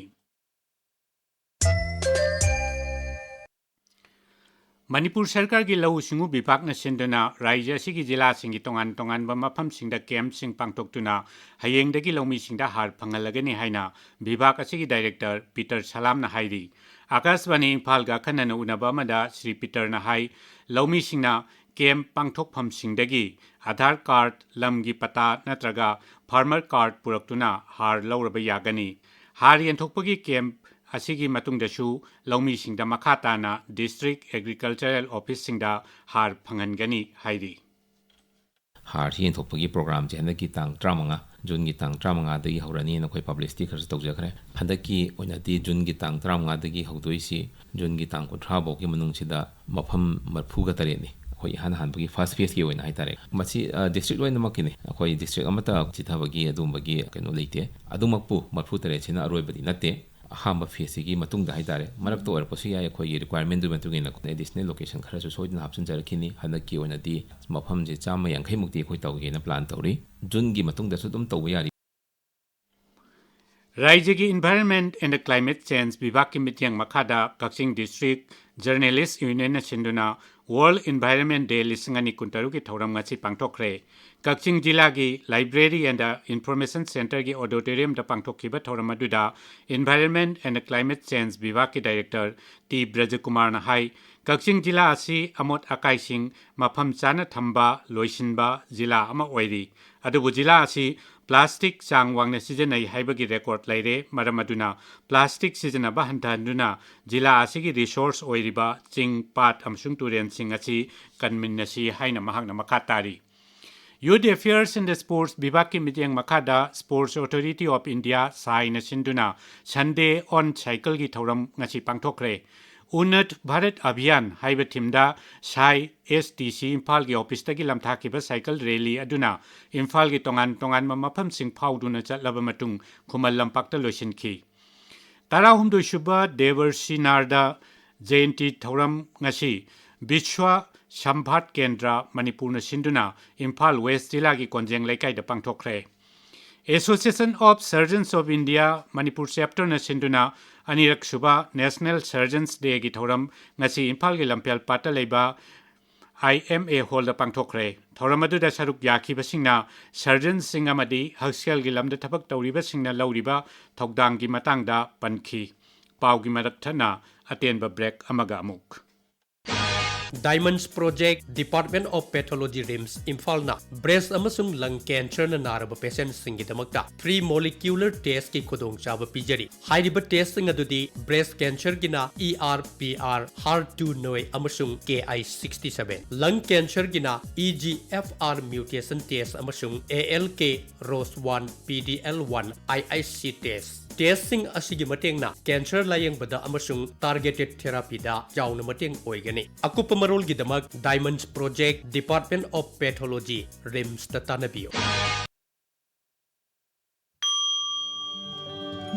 ꯃꯅꯤꯄꯨꯔ ꯁꯔꯀꯥꯔꯒꯤ ꯂꯧꯎ ꯁꯤꯡꯎ ꯕꯤꯚꯥꯒꯅ ꯁꯤꯟꯗꯨꯅ ꯔꯥꯖ꯭ꯌ ꯑꯁꯤꯒꯤ ꯖꯤꯂꯥꯁꯤꯡꯒꯤ ꯇꯣꯉꯥꯟ ꯇꯣꯉꯥꯟꯕ ꯃꯐꯝꯁꯤꯡꯗ ꯀꯦꯝꯞꯁꯤꯡ ꯄꯥꯡꯊꯣꯛꯇꯨꯅ ꯍꯌꯦꯡꯗꯒꯤ ꯂꯧꯃꯤꯁꯤꯡꯗ ꯍꯥꯔ ꯐꯪꯍꯜꯂꯒꯅꯤ ꯍꯥꯏꯅ ꯕꯤꯚꯥꯒ ꯑꯁꯤꯒꯤ ꯗꯥꯏꯔꯦꯛꯇꯔ ꯄꯤꯇꯔ ꯁꯂꯥꯝꯅ ꯍꯥꯏꯔꯤ꯫ ꯑꯥꯀꯥꯁꯕꯥꯅꯤ ꯏꯝꯐꯥꯜꯒ ꯑꯈꯟꯅꯅ ꯎꯅꯕ ꯑꯃꯗ ꯁ꯭ꯔꯤ ꯄꯤꯇꯔꯅ ꯍꯥꯏ, ꯂꯧꯃꯤꯁꯤꯡꯅ ꯀꯦꯝꯞ ꯄꯥꯡꯊꯣꯛꯐꯝꯁꯤꯡꯗꯒꯤ ꯑꯥꯙꯥꯔ ꯀꯥꯔꯗ, ꯂꯝꯒꯤ ꯄꯇꯥ ꯅꯠꯇ꯭ꯔꯒ ꯐꯥꯔꯃꯔ ꯀꯥꯔꯗ ꯄꯨꯔꯛꯇꯨꯅ ꯍꯥꯔ ꯂꯧꯔꯕ ꯌꯥꯒꯅꯤ꯫ ꯍꯥꯔ ꯌꯦꯟꯊꯣꯛꯄꯒꯤ ꯀꯦꯝꯞ ꯑꯁꯤꯒꯤ ꯃꯇꯨꯡꯗꯁꯨ ꯂꯧꯃꯤꯁꯤꯡꯗ ꯃꯈꯥ ꯇꯥꯅ ꯗꯤꯁꯇ꯭ꯔꯤꯛ ꯑꯦꯒ꯭ꯔꯤꯀꯜꯆꯔꯦꯜ ꯑꯣꯐꯤꯁꯁꯤꯡꯗ ꯍꯥꯔ ꯐꯪꯍꯟꯒꯅꯤ ꯍꯥꯏꯔꯤ꯫ ꯍꯥꯔꯁꯤ ꯌꯦꯟꯊꯣꯛꯄꯒꯤ ꯄ꯭ꯔꯣꯒ꯭ꯔꯥꯝꯁꯦ ꯍꯟꯗꯛꯀꯤ ꯇꯥꯡ ꯇꯔꯥꯃꯉꯥ, ꯖꯨꯟꯒꯤ ꯇꯥꯡ ꯇꯔꯥꯃꯉꯥꯗꯒꯤ ꯍꯧꯔꯅꯤꯅ ꯑꯩꯈꯣꯏ ꯄꯕ꯭ꯂꯤꯁꯤꯇꯤ ꯈꯔꯁꯨ ꯇꯧꯖꯈ꯭ꯔꯦ꯫ ꯍꯟꯗꯛꯀꯤ ꯑꯣꯏꯅꯗꯤ ꯖꯨꯟꯒꯤ ꯇꯥꯡ ꯇꯔꯥꯃꯉꯥꯗꯒꯤ ꯍꯧꯗꯣꯏꯁꯤ, ꯖꯨꯟꯒꯤ ꯇꯥꯡ ꯀꯨꯟꯊ꯭ꯔꯥ ꯐꯥꯎꯒꯤ ꯃꯅꯨꯡꯁꯤꯗ ꯃꯐꯝ ꯃꯔꯤꯐꯨꯒ ꯇꯔꯦꯠꯅꯤ ꯑꯩꯈꯣꯏ ꯏꯍꯥꯟ ꯍꯥꯟꯕꯒꯤ ꯐꯥꯔꯁ ꯐꯦꯁꯀꯤ ꯑꯣꯏꯅ ꯍꯥꯏꯇꯥꯔꯦ꯫ ꯃꯁꯤ, ꯑ, ꯗꯤꯁꯇ꯭ꯔꯤꯛ ꯂꯣꯏꯅꯃꯛꯀꯤꯅꯤ, ꯑꯩꯈꯣꯏ ꯗꯤꯁꯇ꯭ꯔꯤꯛ ꯑꯃꯠꯇ ꯆꯤꯊꯕꯒꯤ ꯑꯗꯨꯒꯨꯝꯕꯒꯤ ꯀꯩꯅꯣ ꯂꯩꯇꯦ꯫ ꯑꯗꯨꯃꯛꯄꯨ ꯃꯔꯤꯐꯨ ꯇꯔꯦꯠꯁꯤꯅ ꯑꯔꯣꯏꯕꯗꯤ ꯅꯠꯇꯦ꯫ ꯑꯍꯥꯟꯕ ꯐꯦꯁꯁꯤꯒꯤ ꯃꯇꯨꯡꯗ ꯍꯥꯏꯇꯥꯔꯦ, ꯃꯔꯛꯇ ꯑꯣꯏꯔꯛꯄꯁꯨ ꯌꯥꯏ, ꯑꯩꯈꯣꯏꯒꯤ ꯔꯤꯀ꯭ꯋꯥꯏꯔꯃꯦꯟꯗꯨꯒꯤ ꯃꯇꯨꯡ ꯏꯟꯅ ꯑꯦꯗꯤꯁꯅꯦꯜ ꯂꯣꯀꯦꯁꯟ ꯈꯔꯁꯨ ꯁꯣꯏꯗꯅ ꯍꯥꯞꯆꯤꯟꯖꯔꯛꯈꯤꯅꯤ꯫ ꯍꯟꯗꯛꯀꯤ ꯑꯣꯏꯅꯗꯤ ꯃꯐꯝꯁꯦ ꯆꯥꯝꯃ ꯌꯥꯡꯈꯩ ꯃꯨꯛꯇꯤ ꯑꯩꯈꯣꯏ ꯇꯧꯒꯦꯅ ꯄ꯭ꯂꯥꯟ ꯇꯧꯔꯤ꯫ ꯖꯨꯟꯒꯤ ꯃꯇꯨꯡꯗꯁꯨ ꯑꯗꯨꯝ ꯇꯧꯕ ꯌꯥꯔꯤ꯫ ꯔꯥꯏꯖ꯭ꯌꯒꯤ Environment and Climate Change ꯕꯤꯚꯥꯒꯀꯤ ꯃꯤꯠꯌꯦꯡ ꯃꯈꯥꯗ ꯀꯛꯆꯤꯡ District Journalist Unionꯅ ꯁꯤꯟꯗꯨꯅ World Environment Day ꯂꯤꯁꯤꯡ ꯑꯅꯤ ꯀꯨꯟꯇꯔꯨꯛꯀꯤ ꯊꯧꯔꯝ ꯉꯁꯤ ꯄꯥꯡꯊꯣꯛꯈ꯭ꯔꯦ꯫ ꯀꯛꯆꯤꯡ ꯖꯤꯂꯥꯒꯤ Library and Information Centreꯒꯤ auditoriumꯗ ꯄꯥꯡꯊꯣꯛꯈꯤꯕ ꯊꯧꯔꯝ ꯑꯗꯨꯗ Environment and Climate Change ꯕꯤꯚꯥꯒꯀꯤ Director ꯇꯤ ꯕ꯭ꯔꯖꯀꯨꯃꯥꯔꯅ ꯍꯥꯏ, ꯀꯛꯆꯤꯡ ꯖꯤꯂꯥ ꯑꯁꯤ ꯑꯃꯣꯠ ꯑꯀꯥꯏꯁꯤꯡ ꯃꯐꯝ ꯆꯥꯅ ꯊꯝꯕ, ꯂꯣꯏꯁꯤꯟꯕ ꯖꯤꯂꯥ ꯑꯃ ꯑꯣꯏꯔꯤ꯫ ꯑꯗꯨꯕꯨ ꯖꯤꯂꯥ ꯑꯁꯤ ꯄ꯭ꯂꯥꯁꯇꯤꯛ ꯆꯥꯡ ꯋꯥꯡꯅ ꯁꯤꯖꯤꯟꯅꯩ ꯍꯥꯏꯕꯒꯤ ꯔꯦꯀꯣꯔꯗ ꯂꯩꯔꯦ꯫ ꯃꯔꯝ ꯑꯗꯨꯅ ꯄ꯭ꯂꯥꯁꯇꯤꯛ ꯁꯤꯖꯤꯟꯅꯕ ꯍꯟꯊꯍꯟꯗꯨꯅ ꯖꯤꯂꯥ ꯑꯁꯤꯒꯤ ꯔꯤꯁꯣꯔꯁ ꯑꯣꯏꯔꯤꯕ ꯆꯤꯡ, ꯄꯥꯠ ꯑꯃꯁꯨꯡ ꯇꯨꯔꯦꯜꯁꯤꯡ ꯑꯁꯤ ꯀꯟꯃꯤꯟꯅꯁꯤ ꯍꯥꯏꯅ ꯃꯍꯥꯛꯅ ꯃꯈꯥ ꯇꯥꯔꯤ꯫ Youth Affairs and Sports ꯕꯤꯚꯥꯒꯀꯤ ꯃꯤꯠꯌꯦꯡ ꯃꯈꯥꯗ Sports Authority of India, ꯁꯥꯏꯅ ꯁꯤꯟꯗꯨꯅ Sunday on Cycleꯒꯤ ꯊꯧꯔꯝ ꯉꯁꯤ ꯄꯥꯡꯊꯣꯛꯈ꯭ꯔꯦ꯫ ꯎꯟꯅꯠ ꯚꯥꯔꯠ ꯑꯚꯤꯌꯥꯟ ꯍꯥꯏꯕ ꯊꯤꯝꯗ ꯁꯥꯏ SDC ꯏꯝꯐꯥꯜꯒꯤ ꯑꯣꯐꯤꯁꯇꯒꯤ ꯂꯝꯊꯥꯈꯤꯕ ꯁꯥꯏꯀꯜ ꯔꯦꯂꯤ ꯑꯗꯨꯅ ꯏꯝꯐꯥꯜꯒꯤ ꯇꯣꯉꯥꯟ ꯇꯣꯉꯥꯟꯕ ꯃꯐꯝꯁꯤꯡ ꯐꯥꯎꯗꯨꯅ ꯆꯠꯂꯕ ꯃꯇꯨꯡ ꯈꯨꯃꯟ ꯂꯝꯄꯥꯛꯇ ꯂꯣꯏꯁꯤꯟꯈꯤ꯫ ꯇꯔꯥꯍꯨꯝꯗꯣꯏ ꯁꯨꯕ ꯗꯦꯕꯔꯁꯤꯅꯥꯔꯗ ꯖꯌꯟꯇꯤ ꯊꯧꯔꯝ ꯉꯁꯤ ꯕꯤꯁ꯭ꯋ ꯁꯝꯚꯥꯠ ꯀꯦꯟꯗ꯭ꯔ ꯃꯅꯤꯄꯨꯔꯅ ꯁꯤꯟꯗꯨꯅ ꯏꯝꯐꯥꯜ ꯋꯦꯁ ꯖꯤꯂꯥꯒꯤ ꯀꯣꯟꯖꯦꯡ ꯂꯩꯀꯥꯏꯗ ꯄꯥꯡꯊꯣꯛꯈ꯭ꯔꯦ꯫ Association of Surgeons of India Manipur ꯆꯦꯞꯇꯔꯅ ꯁꯤꯟꯗꯨꯅ ꯑꯅꯤꯔꯛ ꯁꯨꯕ National Surgeons Dayꯒꯤ ꯊꯧꯔꯝ ꯉꯁꯤ ꯏꯝꯐꯥꯜꯒꯤ ꯂꯝꯐꯦꯜ ꯄꯥꯠꯇ ꯂꯩꯕ IMA ꯍꯣꯜꯗ ꯄꯥꯡꯊꯣꯛꯈ꯭ꯔꯦ꯫ ꯊꯧꯔꯝ ꯑꯗꯨꯗ ꯁꯔꯨꯛ ꯌꯥꯈꯤꯕꯁꯤꯡꯅ ꯁꯔꯖꯟꯁꯤꯡ ꯑꯃꯗꯤ ꯍꯛꯁꯦꯜꯒꯤ ꯂꯝꯗ ꯊꯕꯛ ꯇꯧꯔꯤꯕꯁꯤꯡꯅ ꯂꯧꯔꯤꯕ ꯊꯧꯗꯥꯡꯒꯤ ꯃꯇꯥꯡꯗ ꯄꯟꯈꯤ꯫ ꯄꯥꯎꯒꯤ ꯃꯔꯛ ꯊꯠꯅ ꯑꯇꯦꯟꯕ ꯕ꯭ꯔꯦꯛ ꯑꯃꯒ ꯑꯃꯨꯛ꯫ Diamonds Project, Department of Pathology, RIMS, ꯏꯝꯐꯥꯜꯅ ꯕ꯭ꯔꯦꯁ ꯑꯃꯁꯨꯡ ꯂꯪ ꯀꯦꯟꯁꯔꯅ ꯅꯥꯔꯕ ꯄꯦꯁꯦꯟꯠꯁꯤꯡꯒꯤꯗꯃꯛꯇ ꯐ꯭ꯔꯤ ꯃꯣꯂꯤꯀ꯭ꯌꯨꯂꯔ ꯇꯦꯁꯀꯤ ꯈꯨꯗꯣꯡꯆꯥꯕ ꯄꯤꯖꯔꯤ꯫ ꯍꯥꯏꯔꯤꯕ ꯇꯦꯁꯁꯤꯡ ꯑꯗꯨꯗꯤ brace ꯀꯦꯟꯁꯔꯒꯤꯅ ER PR, HER two neu ꯑꯃꯁꯨꯡ KI sixty seven, ꯂꯪ ꯀꯦꯟꯁꯔꯒꯤꯅ EGFR mutation test ꯑꯃꯁꯨꯡ ALK ROS one PDL one IHC test꯫ ꯇꯦꯁꯁꯤꯡ ꯑꯁꯤꯒꯤ ꯃꯇꯦꯡꯅ ꯀꯦꯟꯁꯔ ꯂꯥꯌꯦꯡꯕꯗ ꯑꯃꯁꯨꯡ ꯇꯥꯔꯒꯦꯇꯦꯗ ꯊꯦꯔꯥꯄꯤꯗ ꯆꯥꯎꯅ ꯃꯇꯦꯡ ꯑꯣꯏꯒꯅꯤ꯫ ꯑꯀꯨꯞꯄ ꯃꯔꯣꯜꯒꯤꯗꯃꯛ Diamonds Project, Department of Pathology, RIMSꯇ ꯇꯥꯟꯅꯕꯤꯌꯨ꯫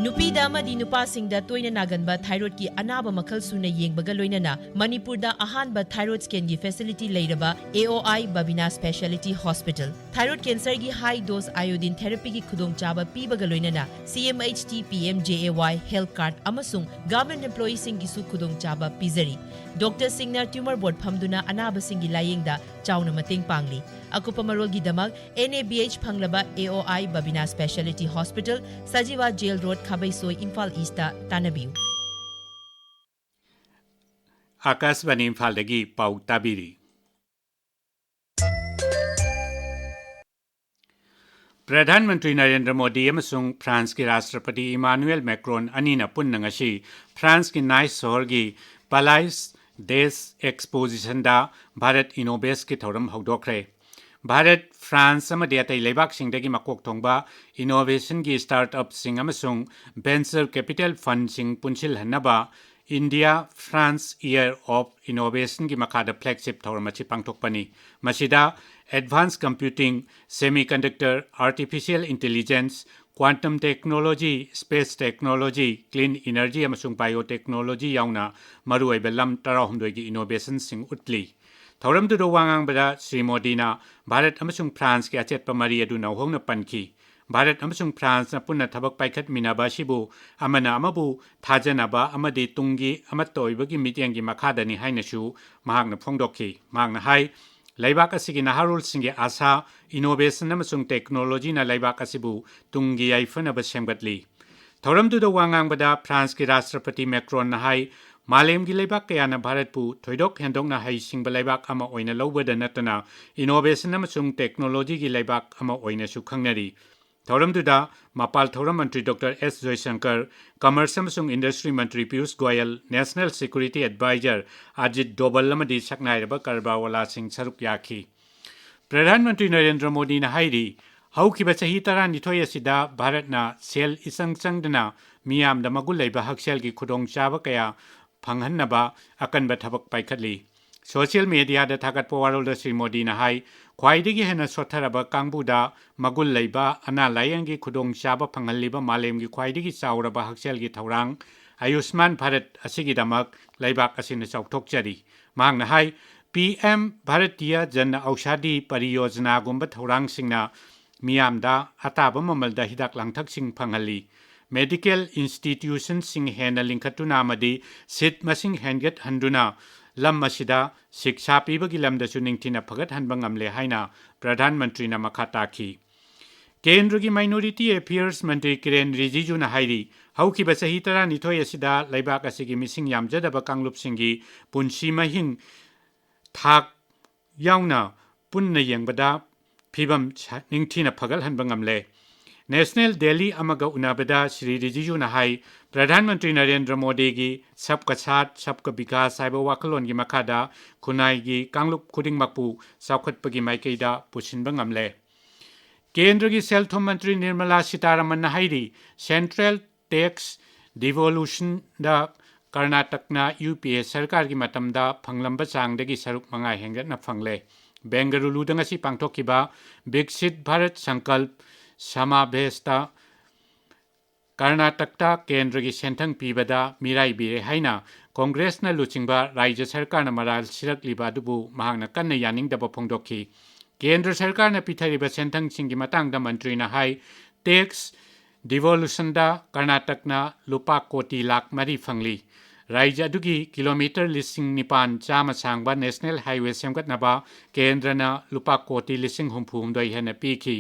ꯅꯨꯄꯤꯗ ꯑꯃꯗꯤ ꯅꯨꯄꯥꯁꯤꯡꯗ ꯇꯣꯏꯅ ꯅꯥꯒꯟꯕ ꯊꯥꯏꯔꯣꯏꯗꯀꯤ ꯑꯅꯥꯕ ꯃꯈꯜ ꯁꯨꯅ ꯌꯦꯡꯕꯒ ꯂꯣꯏꯅꯅ ꯃꯅꯤꯄꯨꯔꯗ ꯑꯍꯥꯟꯕ ꯊꯥꯏꯔꯣꯏꯗ ꯁ꯭ꯀꯦꯟꯒꯤ ꯐꯦꯁꯤꯂꯤꯇꯤ ꯂꯩꯔꯕ A O I Babina speciality hospital. Thyroid ꯀꯦꯟꯁꯔꯒꯤ ꯍꯥꯏ ꯗꯣꯁ ꯑꯥꯏꯑꯣꯗꯤꯟ ꯊꯦꯔꯥꯄꯤꯒꯤ ꯈꯨꯗꯣꯡꯆꯥꯕ ꯄꯤꯕꯒ ꯂꯣꯏꯅꯅ C M H T, P M J A Y health card ꯑꯃꯁꯨꯡ ꯒꯚꯔꯟꯃꯦꯟꯠ ꯑꯦꯝꯄ꯭ꯂꯣꯌꯤꯁꯤꯡꯒꯤꯁꯨ ꯈꯨꯗꯣꯡꯆꯥꯕ ꯄꯤꯖꯔꯤ꯫ ꯗꯣꯛꯇꯔꯁꯤꯡꯅ ꯇ꯭ꯌꯨꯃꯔ ꯕꯣꯔꯗ ꯐꯝꯗꯨꯅ ꯑꯅꯥꯕꯁꯤꯡꯒꯤ ꯂꯥꯌꯦꯡꯗ ꯆꯥꯎꯅ ꯃꯇꯦꯡ ꯄꯥꯡꯂꯤ꯫ ꯑꯀꯨꯞꯄ ꯃꯔꯣꯜꯒꯤꯗꯃꯛ ꯑꯦꯟ ꯑꯦ ꯕꯤ ꯑꯩꯆ ꯐꯪꯂꯕ A O I Babina speciality hospital, Sajiwa jail road, Khabeisoi, Imphal east ꯇꯥꯟꯅꯕꯤꯌꯨ꯫ ꯑꯥꯀꯥꯁꯕꯥꯅꯤ ꯏꯝꯐꯥꯜꯗꯒꯤ ꯄꯥꯎ ꯇꯥꯕꯤꯔꯤ꯫ ꯄ꯭ꯔꯙꯥꯟ ꯃꯟꯇ꯭ꯔꯤ ꯅꯔꯦꯟꯗ꯭ꯔ ꯃꯣꯗꯤ ꯑꯃꯁꯨꯡ ꯐ꯭ꯔꯥꯟꯁꯀꯤ ꯔꯥꯁꯇ꯭ꯔꯄꯇꯤ ꯏꯃꯥꯅꯨꯑꯦꯜ ꯃꯦꯀ꯭ꯔꯣꯟ ꯑꯅꯤꯅ ꯄꯨꯟꯅ ꯉꯁꯤ ꯐ꯭ꯔꯥꯟꯁꯀꯤ ꯅꯥꯏꯁ ꯁꯍꯔꯒꯤ ꯄꯥꯂꯥꯏꯁ ꯗꯦꯁ ꯑꯦꯛꯁꯄꯣꯖꯤꯁꯟꯗ ꯚꯥꯔꯠ ꯏꯅꯣꯚꯦꯁꯀꯤ ꯊꯧꯔꯝ ꯍꯧꯗꯣꯛꯈ꯭ꯔꯦ꯫ ꯚꯥꯔꯠ, ꯐ꯭ꯔꯥꯟꯁ ꯑꯃꯗꯤ ꯑꯇꯩ ꯂꯩꯕꯥꯛꯁꯤꯡꯗꯒꯤ ꯃꯀꯣꯛ ꯊꯣꯡꯕ ꯏꯅꯣꯚꯦꯁꯟꯒꯤ ꯁ꯭ꯇꯥꯔꯠ ꯑꯞꯁꯤꯡ ꯑꯃꯁꯨꯡ ꯚꯦꯟꯆꯔ ꯀꯦꯄꯤꯇꯦꯜ ꯐꯟꯁꯤꯡ ꯄꯨꯟꯁꯤꯜꯍꯟꯅꯕ ꯏꯟꯗꯤꯌꯥ ꯐ꯭ꯔꯥꯟꯁ ꯏꯌꯔ ꯑꯣꯐ ꯏꯅꯣꯚꯦꯁꯟꯒꯤ ꯃꯈꯥꯗ ꯐ꯭ꯂꯦꯒꯁꯤꯞ ꯊꯧꯔꯝ ꯑꯁꯤ ꯄꯥꯡꯊꯣꯛꯄꯅꯤ꯫ ꯃꯁꯤꯗ advance computing, semiconductor, artificial intelligence, quantum technology, space technology, clean energy ꯑꯃꯁꯨꯡ ꯕꯥꯏꯑꯣ ꯇꯦꯛꯅꯣꯂꯣꯖꯤ ꯌꯥꯎꯅ ꯃꯔꯨꯑꯣꯏꯕ ꯂꯝ ꯇꯔꯥꯍꯨꯝꯗꯣꯏꯒꯤ ꯏꯅꯣꯚꯦꯁꯟꯁꯤꯡ ꯎꯠꯂꯤ꯫ ꯊꯧꯔꯝꯗꯨꯗ ꯋꯥ ꯉꯥꯡꯕꯗ ꯁ꯭ꯔꯤ ꯃꯣꯗꯤꯅ ꯚꯥꯔꯠ ꯑꯃꯁꯨꯡ ꯐ꯭ꯔꯥꯟꯁꯀꯤ ꯑꯆꯦꯠꯄ ꯃꯔꯤ ꯑꯗꯨ ꯅꯧꯍꯧꯅ ꯄꯟꯈꯤ꯫ ꯚꯥꯔꯠ ꯑꯃꯁꯨꯡ ꯐ꯭ꯔꯥꯟꯁꯅ ꯄꯨꯟꯅ ꯊꯕꯛ ꯄꯥꯏꯈꯠꯃꯤꯟꯅꯕ ꯑꯁꯤꯕꯨ ꯑꯃꯅ ꯑꯃꯕꯨ ꯊꯥꯖꯅꯕ ꯑꯃꯗꯤ ꯇꯨꯡꯒꯤ ꯑꯃꯠꯇ ꯑꯣꯏꯕꯒꯤ ꯃꯤꯠꯌꯦꯡꯒꯤ ꯃꯈꯥꯗꯅꯤ ꯍꯥꯏꯅꯁꯨ ꯃꯍꯥꯛꯅ ꯐꯣꯡꯗꯣꯛꯈꯤ꯫ ꯃꯍꯥꯛꯅ ꯍꯥꯏ, ꯂꯩꯕꯥꯛ ꯑꯁꯤꯒꯤ ꯅꯍꯥꯔꯣꯜꯁꯤꯡꯒꯤ ꯑꯥꯁꯥ, ꯏꯅꯣꯚꯦꯁꯟ ꯑꯃꯁꯨꯡ ꯇꯦꯛꯅꯣꯂꯣꯖꯤꯅ ꯂꯩꯕꯥꯛ ꯑꯁꯤꯕꯨ ꯇꯨꯡꯒꯤ ꯌꯥꯏꯐꯅꯕ ꯁꯦꯝꯒꯠꯂꯤ꯫ ꯊꯧꯔꯝꯗꯨꯗ ꯋꯥ ꯉꯥꯡꯕꯗ ꯐ꯭ꯔꯥꯟꯁꯀꯤ ꯔꯥꯁꯇ꯭ꯔꯄꯇꯤ ꯃꯦꯀ꯭ꯔꯣꯟꯅ ꯍꯥꯏ, ꯃꯥꯂꯦꯝꯒꯤ ꯂꯩꯕꯥꯛ ꯀꯌꯥꯅ ꯚꯥꯔꯠꯄꯨ ꯊꯣꯏꯗꯣꯛ ꯍꯦꯟꯗꯣꯛꯅ ꯍꯩꯁꯤꯡꯕ ꯂꯩꯕꯥꯛ ꯑꯃ ꯑꯣꯏꯅ ꯂꯧꯕꯗ ꯅꯠꯇꯅ ꯏꯅꯣꯚꯦꯁꯟ ꯑꯃꯁꯨꯡ ꯇꯦꯛꯅꯣꯂꯣꯖꯤꯒꯤ ꯂꯩꯕꯥꯛ ꯑꯃ ꯑꯣꯏꯅꯁꯨ ꯈꯪꯅꯔꯤ꯫ ꯊꯧꯔꯝꯗꯨꯗ ꯃꯄꯥꯜ ꯊꯧꯔꯝ ꯃꯟꯇ꯭ꯔꯤ ꯗꯣꯛꯇꯔ ꯑꯦꯁ ꯖꯣꯏꯁꯪꯀꯔ, ꯀꯃꯔꯁ ꯑꯃꯁꯨꯡ ꯏꯟꯗꯁꯇ꯭ꯔꯤ ꯃꯟꯇ꯭ꯔꯤ Piyush Goyal, national security adviser Ajit Doval ꯑꯃꯗꯤ ꯁꯛꯅꯥꯏꯔꯕ ꯀꯔꯕꯥꯔꯋꯥꯂꯥꯁꯤꯡ ꯁꯔꯨꯛ ꯌꯥꯈꯤ꯫ ꯄ꯭ꯔꯙꯥꯟ ꯃꯟꯇ꯭ꯔꯤ ꯅꯔꯦꯟꯗ꯭ꯔ ꯃꯣꯗꯤꯅ ꯍꯥꯏꯔꯤ, ꯍꯧꯈꯤꯕ ꯆꯍꯤ ꯇꯔꯥꯅꯤꯊꯣꯏ ꯑꯁꯤꯗ ꯚꯥꯔꯠꯅ ꯁꯦꯜ ꯏꯆꯪ ꯆꯪꯗꯅ ꯃꯤꯌꯥꯝꯗ ꯃꯒꯨꯟ ꯂꯩꯕ ꯍꯛꯁꯦꯜꯒꯤ ꯈꯨꯗꯣꯡꯆꯥꯕ ꯀꯌꯥ ꯐꯪꯍꯟꯅꯕ ꯑꯀꯟꯕ ꯊꯕꯛ ꯄꯥꯏꯈꯠꯂꯤ꯫ ꯁꯣꯁꯤꯌꯦꯜ ꯃꯦꯗꯤꯌꯥꯗ ꯊꯥꯒꯠꯄ ꯋꯥꯔꯣꯜꯗ ꯁ꯭ꯔꯤ ꯃꯣꯗꯤꯅ ꯍꯥꯏ, ꯈ꯭ꯋꯥꯏꯗꯒꯤ ꯍꯦꯟꯅ ꯁꯣꯠꯊꯔꯕ ꯀꯥꯡꯕꯨꯗ ꯃꯒꯨꯟ ꯂꯩꯕ ꯑꯅꯥ ꯂꯥꯌꯦꯡꯒꯤ ꯈꯨꯗꯣꯡꯆꯥꯕ ꯐꯪꯍꯜꯂꯤꯕ ꯃꯥꯂꯦꯝꯒꯤ ꯈ꯭ꯋꯥꯏꯗꯒꯤ ꯆꯥꯎꯔꯕ ꯍꯛꯁꯦꯜꯒꯤ ꯊꯧꯔꯥꯡ ꯑꯌꯨꯁꯃꯥꯟ ꯚꯥꯔꯠ ꯑꯁꯤꯒꯤꯗꯃꯛ ꯂꯩꯕꯥꯛ ꯑꯁꯤꯅ ꯆꯥꯎꯊꯣꯛꯆꯔꯤ꯫ ꯃꯍꯥꯛꯅ ꯍꯥꯏ, ꯄꯤ ꯑꯦꯝ ꯚꯥꯔꯇꯤꯌ ꯖꯟ ꯑꯧꯁꯥꯙꯤ ꯄꯔꯤꯌꯣꯖꯅꯥꯒꯨꯝꯕ ꯊꯧꯔꯥꯡꯁꯤꯡꯅ ꯃꯤꯌꯥꯝꯗ ꯑꯇꯥꯕ ꯃꯃꯜꯗ ꯍꯤꯗꯥꯛ ꯂꯥꯡꯊꯛꯁꯤꯡ ꯐꯪꯍꯜꯂꯤ꯫ ꯃꯦꯗꯤꯀꯦꯜ ꯏꯟꯁꯇꯤꯇ꯭ꯌꯨꯁꯟꯁꯤꯡ ꯍꯦꯟꯅ ꯂꯤꯡꯈꯠꯇꯨꯅ ꯑꯃꯗꯤ ꯁꯤꯠ ꯃꯁꯤꯡ ꯍꯦꯟꯒꯠꯍꯟꯗꯨꯅ ꯂꯝ ꯑꯁꯤꯗ ꯁꯤꯛꯁꯥ ꯄꯤꯕꯒꯤ ꯂꯝꯗꯁꯨ ꯅꯤꯡꯊꯤꯅ ꯐꯒꯠꯍꯟꯕ ꯉꯝꯂꯦ ꯍꯥꯏꯅ ꯄ꯭ꯔꯙꯥꯟ ꯃꯟꯇ꯭ꯔꯤꯅ ꯃꯈꯥ ꯇꯥꯈꯤ꯫ ꯀꯦꯟꯗ꯭ꯔꯒꯤ ꯃꯥꯏꯅꯣꯔꯤꯇꯤ ꯑꯦꯐꯤꯌꯔꯁ ꯃꯟꯇ꯭ꯔꯤ ꯀꯤꯔꯦꯟ ꯔꯤꯖꯤꯖꯨꯅ ꯍꯥꯏꯔꯤ, ꯍꯧꯈꯤꯕ ꯆꯍꯤ ꯇꯔꯥꯅꯤꯊꯣꯏ ꯑꯁꯤꯗ ꯂꯩꯕꯥꯛ ꯑꯁꯤꯒꯤ ꯃꯤꯁꯤꯡ ꯌꯥꯝꯖꯗꯕ ꯀꯥꯡꯂꯨꯞꯁꯤꯡꯒꯤ ꯄꯨꯟꯁꯤ ꯃꯍꯤꯡ ꯊꯥꯛ ꯌꯥꯎꯅ ꯄꯨꯟꯅ ꯌꯦꯡꯕꯗ ꯐꯤꯕꯝ ꯁ-, ꯅꯤꯡꯊꯤꯅ ꯐꯒꯠꯍꯟꯕ ꯉꯝꯂꯦ꯫ ꯅꯦꯁꯅꯦꯜ ꯗꯦꯂꯤ ꯑꯃꯒ ꯎꯅꯕꯗ ꯁ꯭ꯔꯤ ꯔꯤꯖꯤꯖꯨꯅ ꯍꯥꯏ, ꯄ꯭ꯔꯙꯥꯟ ꯃꯟꯇ꯭ꯔꯤ ꯅꯔꯦꯟꯗ꯭ꯔ ꯃꯣꯗꯤꯒꯤ ꯁꯕꯀꯥ ꯁꯥꯊ, ꯁꯕꯀꯥ ꯕꯤꯀꯥꯁ ꯍꯥꯏꯕ ꯋꯥꯈꯜꯂꯣꯟꯒꯤ ꯃꯈꯥꯗ ꯈꯨꯟꯅꯥꯏꯒꯤ ꯀꯥꯡꯂꯨꯞ ꯈꯨꯗꯤꯡꯃꯛꯄꯨ ꯆꯥꯎꯈꯠꯄꯒꯤ ꯃꯥꯏꯀꯩꯗ ꯄꯨꯁꯤꯟꯕ ꯉꯝꯂꯦ꯫ ꯀꯦꯟꯗ꯭ꯔꯒꯤ ꯁꯦꯜ ꯊꯨꯝ ꯃꯟꯇ꯭ꯔꯤ ꯅꯤꯔꯃꯂꯥ ꯁꯤꯇꯥꯔꯥꯃꯟꯅ ꯍꯥꯏꯔꯤ, ꯁꯦꯟꯇ꯭ꯔꯦꯜ ꯇꯦꯛꯁ ꯗꯤꯚꯣꯂꯨꯁꯟꯗ ꯀꯔꯅꯥꯇꯛꯅ ꯌꯨ ꯄꯤ ꯑꯦ ꯁꯔꯀꯥꯔꯒꯤ ꯃꯇꯝꯗ ꯐꯪꯂꯝꯕ ꯆꯥꯡꯗꯒꯤ ꯁꯔꯨꯛ ꯃꯉꯥ ꯍꯦꯟꯒꯠꯅ ꯐꯪꯂꯦ꯫ ꯕꯦꯡꯒꯂꯨꯔꯨꯗ ꯉꯁꯤ ꯄꯥꯡꯊꯣꯛꯈꯤꯕ ꯕꯤꯛꯁꯤꯠ ꯚꯥꯔꯠ ꯁꯪꯀꯜꯞ ꯁꯃꯥꯚꯦꯁꯇ ꯀꯔꯅꯥꯇꯛꯇ ꯀꯦꯟꯗ꯭ꯔꯒꯤ ꯁꯦꯟꯊꯪ ꯄꯤꯕꯗ ꯃꯤꯔꯥꯏꯕꯤꯔꯦ ꯍꯥꯏꯅ ꯀꯣꯡꯒ꯭ꯔꯦꯁꯅ ꯂꯨꯆꯤꯡꯕ ꯔꯥꯖ꯭ꯌ ꯁꯔꯀꯥꯔꯅ ꯃꯔꯥꯜ ꯁꯤꯔꯛꯂꯤꯕ ꯑꯗꯨꯕꯨ ꯃꯍꯥꯛꯅ ꯀꯟꯅ ꯌꯥꯅꯤꯡꯗꯕ ꯐꯣꯡꯗꯣꯛꯈꯤ꯫ ꯀꯦꯟꯗ꯭ꯔ ꯁꯔꯀꯥꯔꯅ ꯄꯤꯊꯔꯤꯕ ꯁꯦꯟꯊꯪꯁꯤꯡꯒꯤ ꯃꯇꯥꯡꯗ ꯃꯟꯇ꯭ꯔꯤꯅ ꯍꯥꯏ, ꯇꯦꯛꯁ ꯗꯤꯚꯣꯂꯨꯁꯟꯗ ꯀꯔꯅꯥꯇꯛꯅ ꯂꯨꯄꯥ ꯀꯣꯇꯤ ꯂꯥꯈ ꯃꯔꯤ ꯐꯪꯂꯤ꯫ ꯔꯥꯖ꯭ꯌ ꯑꯗꯨꯒꯤ ꯀꯤꯂꯣꯃꯤꯇꯔ ꯂꯤꯁꯤꯡ ꯅꯤꯄꯥꯟ ꯆꯥꯝꯃ ꯁꯥꯡꯕ ꯅꯦꯁꯅꯦꯜ ꯍꯥꯏꯋꯦ ꯁꯦꯝꯒꯠꯅꯕ ꯀꯦꯟꯗ꯭ꯔꯅ ꯂꯨꯄꯥ ꯀꯣꯇꯤ ꯂꯤꯁꯤꯡ ꯍꯨꯝꯐꯨ ꯍꯨꯝꯗꯣꯏ ꯍꯦꯟꯅ ꯄꯤꯈꯤ꯫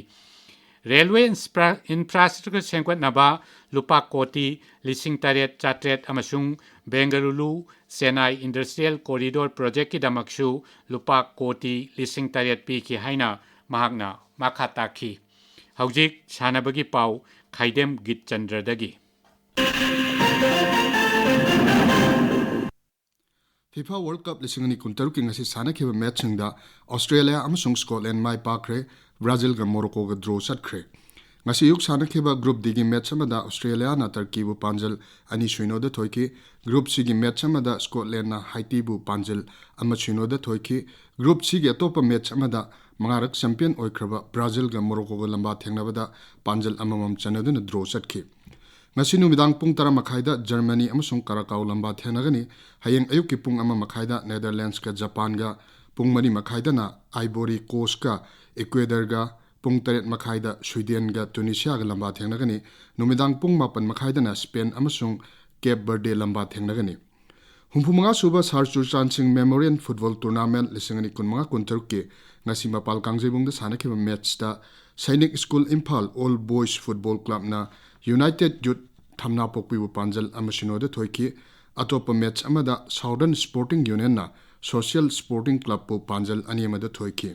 ꯔꯦꯜꯋꯦ ꯏꯟꯐ꯭ꯔꯥ-, ꯏꯟꯐ꯭ꯔꯥꯁ꯭ꯇ꯭ꯔꯛꯆꯔ ꯁꯦꯝꯒꯠꯅꯕ ꯂꯨꯄꯥ ꯀꯣꯇꯤ ꯂꯤꯁꯤꯡ ꯇꯔꯦꯠ ꯆꯥꯇ꯭ꯔꯦꯠ ꯑꯃꯁꯨꯡ ꯕꯦꯡꯒꯂꯨꯔꯨ ꯆꯦꯟꯅꯥꯏ ꯏꯟꯗꯁꯇ꯭ꯔꯤꯌꯦꯜ ꯀꯣꯔꯤꯗꯣꯔ ꯄ꯭ꯔꯣꯖꯦꯛꯀꯤꯗꯃꯛꯁꯨ ꯂꯨꯄꯥ ꯀꯣꯇꯤ ꯂꯤꯁꯤꯡ ꯇꯔꯦꯠ ꯄꯤꯈꯤ ꯍꯥꯏꯅ ꯃꯍꯥꯛꯅ ꯃꯈꯥ ꯇꯥꯈꯤ꯫ ꯍꯧꯖꯤꯛ ꯁꯥꯟꯅꯕꯒꯤ ꯄꯥꯎ ꯈꯥꯏꯗꯦꯝ ꯒꯤꯠꯆꯟꯗ꯭ꯔꯗꯒꯤ꯫ ꯐꯤꯐꯥ ꯋꯥꯔꯜ ꯀꯞ ꯂꯤꯁꯤꯡ ꯑꯅꯤ ꯀꯨꯟꯇꯔꯨꯛꯀꯤ ꯉꯁꯤ ꯁꯥꯟꯅꯈꯤꯕ ꯃꯦꯠꯁꯁꯤꯡꯗ ꯑꯣꯁꯇ꯭ꯔꯦꯂꯤꯌꯥ ꯑꯃꯁꯨꯡ ꯁ꯭ꯀꯣꯠꯂꯦꯟ ꯃꯥꯏ ꯄꯥꯛꯈ꯭ꯔꯦ꯫ ꯕ꯭ꯔꯥꯖꯤꯜꯒ ꯃꯣꯔꯣꯀꯣꯒ ꯗ꯭ꯔꯣ ꯆꯠꯈ꯭ꯔꯦ꯫ ꯉꯁꯤ ꯑꯌꯨꯛ ꯁꯥꯟꯅꯈꯤꯕ ꯒ꯭ꯔꯨꯞ ꯗꯤꯒꯤ ꯃꯦꯠꯁ ꯑꯃꯗ ꯑꯣꯁꯇ꯭ꯔꯦꯂꯤꯌꯥꯅ ꯇꯔꯀꯤꯕꯨ ꯄꯥꯟꯖꯜ ꯑꯅꯤ ꯁꯤꯅꯣꯗ ꯊꯣꯏꯈꯤ꯫ ꯒ꯭ꯔꯨꯞ ꯁꯤꯒꯤ ꯃꯦꯠꯁ ꯑꯃꯗ ꯁ꯭ꯀꯣꯠꯂꯦꯟꯅ ꯍꯥꯏꯇꯤꯕꯨ ꯄꯥꯟꯖꯜ ꯑꯃ ꯁꯤꯅꯣꯗ ꯊꯣꯏꯈꯤ꯫ ꯒ꯭ꯔꯨꯞ ꯁꯤꯒꯤ ꯑꯇꯣꯞꯄ ꯃꯦꯠꯁ ꯑꯃꯗ ꯃꯉꯥꯔꯛ ꯆꯦꯝꯄꯤꯌꯟ ꯑꯣꯏꯈ꯭ꯔꯕ ꯕ꯭ꯔꯥꯖꯤꯜꯒ ꯃꯣꯔꯣꯀꯣꯒ ꯂꯝꯕꯥ ꯊꯦꯡꯅꯕꯗ ꯄꯥꯟꯖꯜ ꯑꯃꯃꯝ ꯆꯟꯅꯗꯨꯅ ꯗ꯭ꯔꯣ ꯆꯠꯈꯤ꯫ ꯉꯁꯤ ꯅꯨꯃꯤꯗꯥꯡ ꯄꯨꯡ ꯇꯔꯥ ꯃꯈꯥꯏꯗ ꯖꯔꯃꯅꯤ ꯑꯃꯁꯨꯡ ꯀꯔꯥꯀꯥꯎ ꯂꯝꯕꯥ ꯊꯦꯡꯅꯒꯅꯤ꯫ ꯍꯌꯦꯡ ꯑꯌꯨꯛꯀꯤ ꯄꯨꯡ ꯑꯃ ꯃꯈꯥꯏꯗ ꯅꯦꯗꯔꯂꯦꯟꯁꯀ ꯖꯄꯥꯟꯒ, ꯄꯨꯡ ꯃꯔꯤ ꯃꯈꯥꯏꯗꯅ ꯑꯥꯏꯕꯣꯔꯤ ꯀꯣꯁꯀ ꯏꯀ꯭ꯋꯦꯗꯔꯒ, ꯄꯨꯡ ꯇꯔꯦꯠ ꯃꯈꯥꯏꯗ ꯁ꯭ꯋꯤꯗꯦꯟꯒ ꯇꯨꯅꯤꯁꯤꯌꯥꯒ ꯂꯝꯕꯥ ꯊꯦꯡꯅꯒꯅꯤ꯫ ꯅꯨꯃꯤꯗꯥꯡ ꯄꯨꯡ ꯃꯥꯄꯟ ꯃꯈꯥꯏꯗꯅ ꯁ꯭ꯄꯦꯟ ꯑꯃꯁꯨꯡ ꯀꯦꯞ ꯕꯔꯗꯦ ꯂꯝꯕꯥ ꯊꯦꯡꯅꯒꯅꯤ꯫ ꯍꯨꯝꯐꯨ ꯃꯉꯥ ꯁꯨꯕ ꯁꯥꯔ ꯆꯨꯔꯆꯥꯟ ꯁꯤꯡ ꯃꯦꯃꯣꯔꯤꯌꯦꯜ ꯐꯨꯠꯕꯣꯜ ꯇꯨꯔꯅꯥꯃꯦꯟꯠ ꯂꯤꯁꯤꯡ ꯑꯅꯤ ꯀꯨꯟꯃꯉꯥ ꯀꯨꯟꯇꯔꯨꯛꯀꯤ ꯉꯁꯤ ꯃꯄꯥꯜ ꯀꯥꯡꯖꯩꯕꯨꯡꯗ ꯁꯥꯟꯅꯈꯤꯕ ꯃꯦꯠꯁꯇ Sainik school Imphal all boys football ꯀ꯭ꯂꯕꯅ ꯌꯨꯅꯥꯏꯇꯦꯗ ꯌꯨꯠ ꯊꯝꯅꯥꯄꯣꯛꯄꯤꯕꯨ ꯄꯥꯟꯖꯜ ꯑꯃ ꯁꯤꯅꯣꯗ ꯊꯣꯏꯈꯤ꯫ ꯑꯇꯣꯞꯄ ꯃꯦꯠꯁ ꯑꯃꯗ ꯁꯥꯎꯗꯔꯟ ꯁ꯭ꯄꯣꯔꯇꯤꯡ ꯌꯨꯅꯤꯌꯟꯅ ꯁꯣꯁꯤꯌꯦꯜ ꯁ꯭ꯄꯣꯔꯇꯤꯡ ꯀ꯭ꯂꯕꯄꯨ ꯄꯥꯟꯖꯜ ꯑꯅꯤ ꯑꯃꯗ ꯊꯣꯏꯈꯤ꯫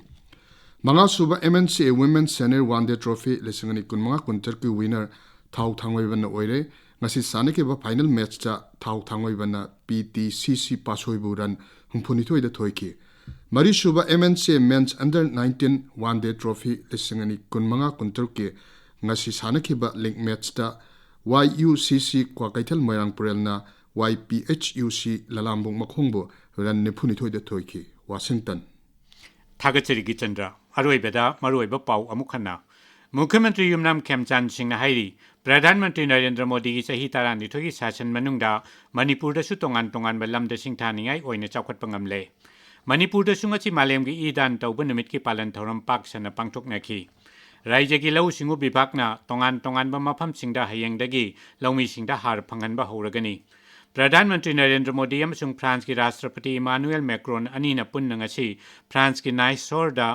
ꯃꯉꯥ ꯁꯨꯕ M N C A women senior one day trophy ꯂꯤꯁꯤꯡ ꯑꯅꯤ ꯀꯨꯟꯃꯉꯥ ꯀꯨꯟꯇꯔꯨꯛꯀꯤ ꯋꯤꯅꯔ ꯊꯥꯎ ꯊꯥꯡꯃꯩꯕꯟꯅ ꯑꯣꯏꯔꯦ꯫ ꯉꯁꯤ ꯁꯥꯟꯅꯈꯤꯕ ꯐꯥꯏꯅꯦꯜ ꯃꯦꯠꯁꯇ ꯊꯥꯎ ꯊꯥꯡꯃꯩꯕꯟꯅ ꯄꯤ ꯇꯤ ꯁꯤ ꯁꯤ ꯄꯥꯁꯣꯏꯕꯨ ꯔꯟ ꯍꯨꯝꯐꯨꯅꯤꯊꯣꯏꯗ ꯊꯣꯏꯈꯤ꯫ ꯃꯔꯤꯁꯨꯕ M N C A men's under nineteen one day trophy ꯂꯤꯁꯤꯡ ꯑꯅꯤ ꯀꯨꯟꯃꯉꯥ ꯀꯨꯟꯇꯔꯨꯛꯀꯤ ꯉꯁꯤ ꯁꯥꯟꯅꯈꯤꯕ ꯂꯤꯒ ꯃꯦꯠꯁꯇ ꯋꯥꯏ ꯌꯨ ꯁꯤ ꯁꯤ ꯀ꯭ꯋꯥꯀꯩꯊꯦꯜ ꯃꯣꯏꯔꯥꯡ ꯄꯨꯔꯦꯜꯅ ꯋꯥꯏ ꯄꯤ ꯑꯩꯆ ꯌꯨ ꯁꯤ ꯂꯂꯥꯝꯕꯨꯡ ꯃꯈꯣꯡꯕꯨ ꯔꯟ ꯅꯤꯐꯨꯅꯤꯊꯣꯏꯗ ꯊꯣꯏꯈꯤ꯫ ꯋꯥꯁꯤꯡꯇꯟ꯫ ꯊꯥꯒꯠꯆꯔꯤ ꯒꯤꯆꯟꯗ꯭ꯔ꯫ ꯑꯔꯣꯏꯕꯗ ꯃꯔꯨꯑꯣꯏꯕ ꯄꯥꯎ ꯑꯃꯨꯛ ꯍꯟꯅ꯫ ꯃꯨꯈ꯭ꯌꯃꯟꯇ꯭ꯔꯤ ꯌꯨꯝꯅꯥꯝ ꯈꯦꯝꯆꯥꯟ ꯁꯤꯡꯅ ꯍꯥꯏꯔꯤ, ꯄ꯭ꯔꯙꯥꯟ ꯃꯟꯇ꯭ꯔꯤ ꯅꯔꯦꯟꯗ꯭ꯔ ꯃꯣꯗꯤꯒꯤ ꯆꯍꯤ ꯇꯔꯥꯅꯤꯊꯣꯏꯒꯤ ꯁꯥꯁꯟ ꯃꯅꯨꯡꯗ ꯃꯅꯤꯄꯨꯔꯗꯁꯨ ꯇꯣꯉꯥꯟ ꯇꯣꯉꯥꯟꯕ ꯂꯝꯗ ꯁꯤꯡꯊꯥꯅꯤꯡꯉꯥꯏ ꯑꯣꯏꯅ ꯆꯥꯎꯈꯠꯄ ꯉꯝꯂꯦ꯫ ꯃꯅꯤꯄꯨꯔꯗꯁꯨ ꯉꯁꯤ ꯃꯥꯂꯦꯝꯒꯤ ꯏ ꯗꯥꯟ ꯇꯧꯕ ꯅꯨꯃꯤꯠꯀꯤ ꯄꯥꯂꯟ ꯊꯧꯔꯝ ꯄꯥꯛ ꯁꯟꯅ ꯄꯥꯡꯊꯣꯛꯅꯈꯤ꯫ ꯔꯥꯏꯖ꯭ꯌꯒꯤ ꯂꯧꯎ ꯁꯤꯡꯎ ꯕꯤꯚꯥꯒꯅ ꯇꯣꯉꯥꯟ ꯇꯣꯉꯥꯟꯕ ꯃꯐꯝꯁꯤꯡꯗ ꯍꯌꯦꯡꯗꯒꯤ ꯂꯧꯃꯤꯁꯤꯡꯗ ꯍꯥꯔ ꯐꯪꯍꯟꯕ ꯍꯧꯔꯒꯅꯤ꯫ ꯄ꯭ꯔꯙꯥꯟ ꯃꯟꯇ꯭ꯔꯤ ꯅꯔꯦꯟꯗ꯭ꯔ ꯃꯣꯗꯤ ꯑꯃꯁꯨꯡ ꯐ꯭ꯔꯥꯟꯁꯀꯤ ꯔꯥꯁꯇ꯭ꯔꯄꯇꯤ ꯏꯃꯥꯅꯨꯑꯦꯜ ꯃꯦꯀ꯭ꯔꯣꯟ ꯑꯅꯤꯅ ꯄꯨꯟꯅ ꯉꯁꯤ ꯐ꯭ꯔꯥꯟꯁꯀꯤ ꯅꯥꯏꯁ ꯁꯣꯔꯗ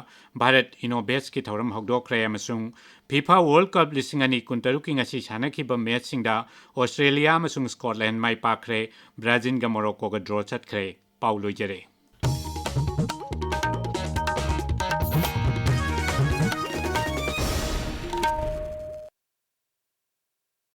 ꯚꯥꯔꯠ ꯏꯅꯣꯚꯦꯠꯁꯀꯤ ꯊꯧꯔꯝ ꯍꯧꯗꯣꯛꯈ꯭ꯔꯦ ꯑꯃꯁꯨꯡ ꯐꯤꯐꯥ ꯋꯥꯔꯜꯗ ꯀꯞ ꯂꯤꯁꯤꯡ ꯑꯅꯤ ꯀꯨꯟꯇꯔꯨꯛꯀꯤ ꯉꯁꯤ ꯁꯥꯟꯅꯈꯤꯕ ꯃꯦꯠꯁꯁꯤꯡꯗ ꯑꯣꯁꯇ꯭ꯔꯦꯂꯤꯌꯥ ꯑꯃꯁꯨꯡ ꯁ꯭ꯀꯣꯠꯂꯦꯟ ꯃꯥꯏ ꯄꯥꯛꯈ꯭ꯔꯦ, ꯕ꯭ꯔꯥꯖꯤꯜꯒ ꯃꯣꯔꯣꯀꯣꯒ ꯗ꯭ꯔꯣ ꯆꯠꯈ꯭ꯔꯦ꯫ ꯄꯥꯎ ꯂꯣꯏꯖꯔꯦ꯫